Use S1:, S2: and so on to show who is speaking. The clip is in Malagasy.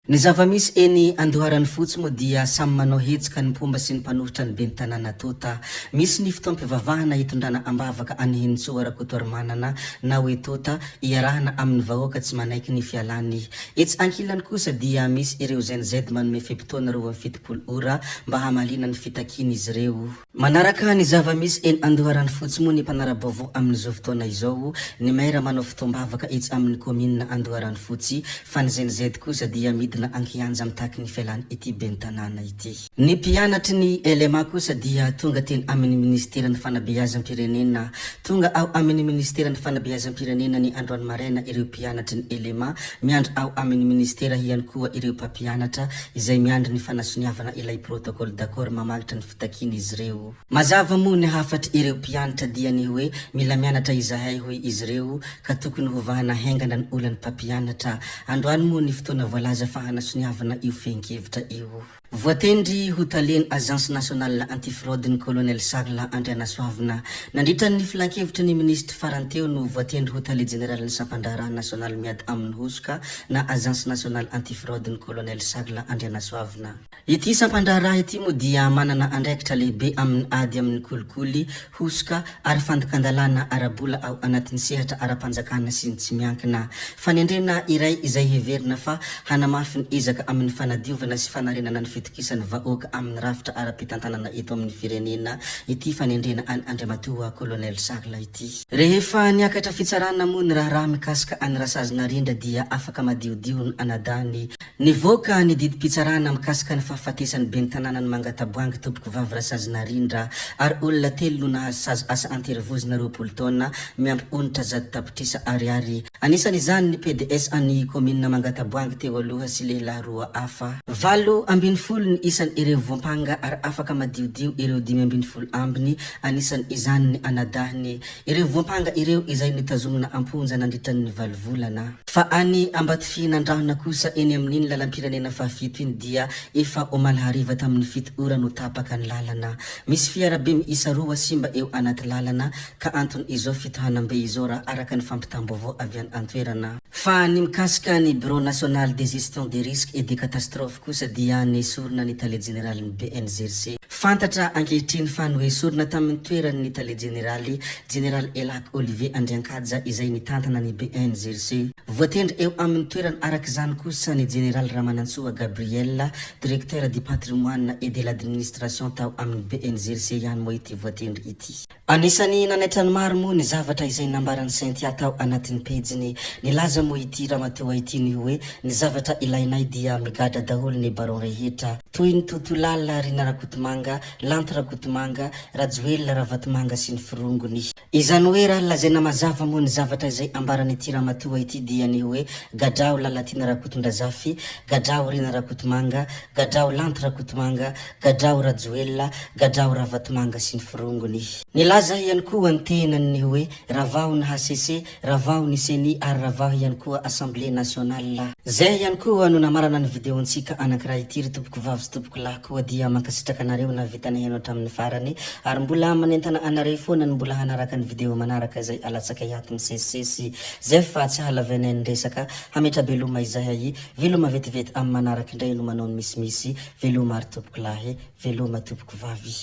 S1: Ny zava-misy eny Andoharanofotsy moa dia samy manao hetsika ny mpomba sy ny mpanohitra ny ben'ny tanàna Tota. Misy ny fotoam-pivavahana hitondrana am-bavaka an'i Henintsoa Rakotoarimanana na hoe Tota iarahana amin'ny vahoaka tsy manaiky ny fialany. Etsy ankilany kosa dia misy ireo Gen Z manome fe-potoana 72 ora mba hamaliana ny fitakian'izy ireo. Manaraka ny zava-misy eny Andoharanofotsy moa ny mpanara-baovao amin'izao fotoana izao, ny maire manao fotoam-bavaka etsy amin'ny kaominina Andoharanofotsy, fa ny Gen Z kosa dia midina an-kianja mitaky ny fialany ity ben'ny tanàna ity. Ny mpianatry ny LMA kosa dia tonga teny amin'ny minisiteran'ny fanabeazam-pirenena. Tonga ao amin'ny minisiteran'ny fanabeazam-pirenena ny androany maraina ireo mpianatry ny LMA, miandry ao amin'ny minisitera ihany koa ireo mpampianatra izay miandry ny fanasoniavana ilay protocole d'accord mamalitra ny fitakian'izy ireo. Mazava moa ny hafatr' ireo mpianatra dia ny hoe mila mianatra izahay hoy izy ireo ka tokony hovahana haingana ny olan'ny mpampianatra. Androany moa ny fotoana voalaza fa hanasoniavana io fehin-kevitra io. Voatendry ho talen'ny Agence Nationale Anti-Fraude ny Colonel Charles Andrianasoavina. Nandritra ny filankevitry ny minisitry farany teo no voatendry ho tale jeneralin'ny sampandraharaha nasionaly miady amin'ny hosoka na Agence Nationale Anti-Fraude ny Colonel Charles Andrianasoavina. Ity sampan-draharaha ity moa dia manana andraikitra lehibe amin'ny ady amin'ny kolikoly, hosoka ary fandikan-dalàna ara-bola ao anatin'ny sehatra ara-panjakana sy ny tsy miankina. Fanendrena iray izay heverina fa hanamafy ny ezaka amin'ny fanadiovana sy fanarenana ny fitokisan'ny vahoaka amin'ny rafitra ara-pitantanana eto amin'ny firenena ity fanendrena an'i Andriamatoa Colonel Charles ity. Rehefa niakatra fitsarana moa ny raharaha mikasika an'i Rasazy Narindra dia afaka madiodio ny anadahiny Nivoaka ny didim-pitsarana mikasika ny fahafatesan'ny ben'ny tanànan'i Mangataboahangy Tompokovavy Rasazy Narindra ary olona telo no nahazo sazy asa an-terivozona 20 taona miampy onitra 100 tapitrisa ariary. Anisan'izany ny pds an'ny kaominina Mangataboahangy teo aloha sy lehilahy roa hafa. 18 ny isan'ireo voampanga ary afaka madiodio ireo 15 ambiny, anisan'izany ny anadahiny. Ireo voampanga ireo izay notazomina am-ponja nandritra ny valo volana. Fa any Ambatofihinandrahona kosa eny amin'iny lalam-pirenena fahafito iny dia efa omaly hariva tamin'ny fito ora no tapaka ny lalana. Misy fiarabe miisa roa simba eo anaty lalana ka antony izao fitohanam-be izao raha araka ny fampitam-baovao avy any an-toerana. Fa ny mikasika ny Bureau National de Gestion des Risques et des Catastrophes kosa dia nesorina ny tale jeneralin'ny BNGRC. Fantatra ankehitriny fa noesorina tamin'ny toerany ny tale jeneraly, Jeneraly Elack Olivier Andriankaja izay nitantana ny BNGRC. Voatendry eo amin'ny toerany araka izany kosa ny Jeneraly Ramanantsoa Gabriel, Directeur du Patrimoine et de l'Administration tao amin'ny BNGRC ihany moa ity voatendry ity. Anisan'ny nanaitra ny maro moa ny zavatra izay nambaran'i Cynthia tao anatin'ny pejiny. Nilaza moa ity ramatoa ity ny hoe ny zavatra ilainay dia migadra daholo ny baron rehetra. Toy ny Totolala, Rina Rakotomanga, Lanto Rakotomanga, Rajoelina Ravatomanga sy ny forongony. Izany hoe raha lazaina mazava moa ny zavatra izay ambaran'ity ramatoa ity dia ny hoe gadrao Lalatiana Rakotondrazafy, gadrao Rina Rakotomanga, gadrao Lanto Rakotomanga, Gadrao Rajoelina, gadrao Ravatomanga sy ny forongony. Nilaza ihany koa ny tenany ny hoe ravaho ny hcc, ravaho ny ceni ary ravaho ihany koa Assemblée Nationale. Zay ihany koa no namarana ny video-ntsika anankiray ity ry tompoko vavy sy tompoko lahy koa dia mankasitraka anareo nahavita nihaino hatramin'ny farany ary mbola manentana anareo foana ny mbola hanaraka ny video manaraka izay alatsakay ato misesisesy zay fa tsy halavainay ny resaka hametra-beloma izahay veloma vetivety amin'ny manaraka indray no manao ny misimisy Veloma ary tompoko lahy, veloma tompoko vavy.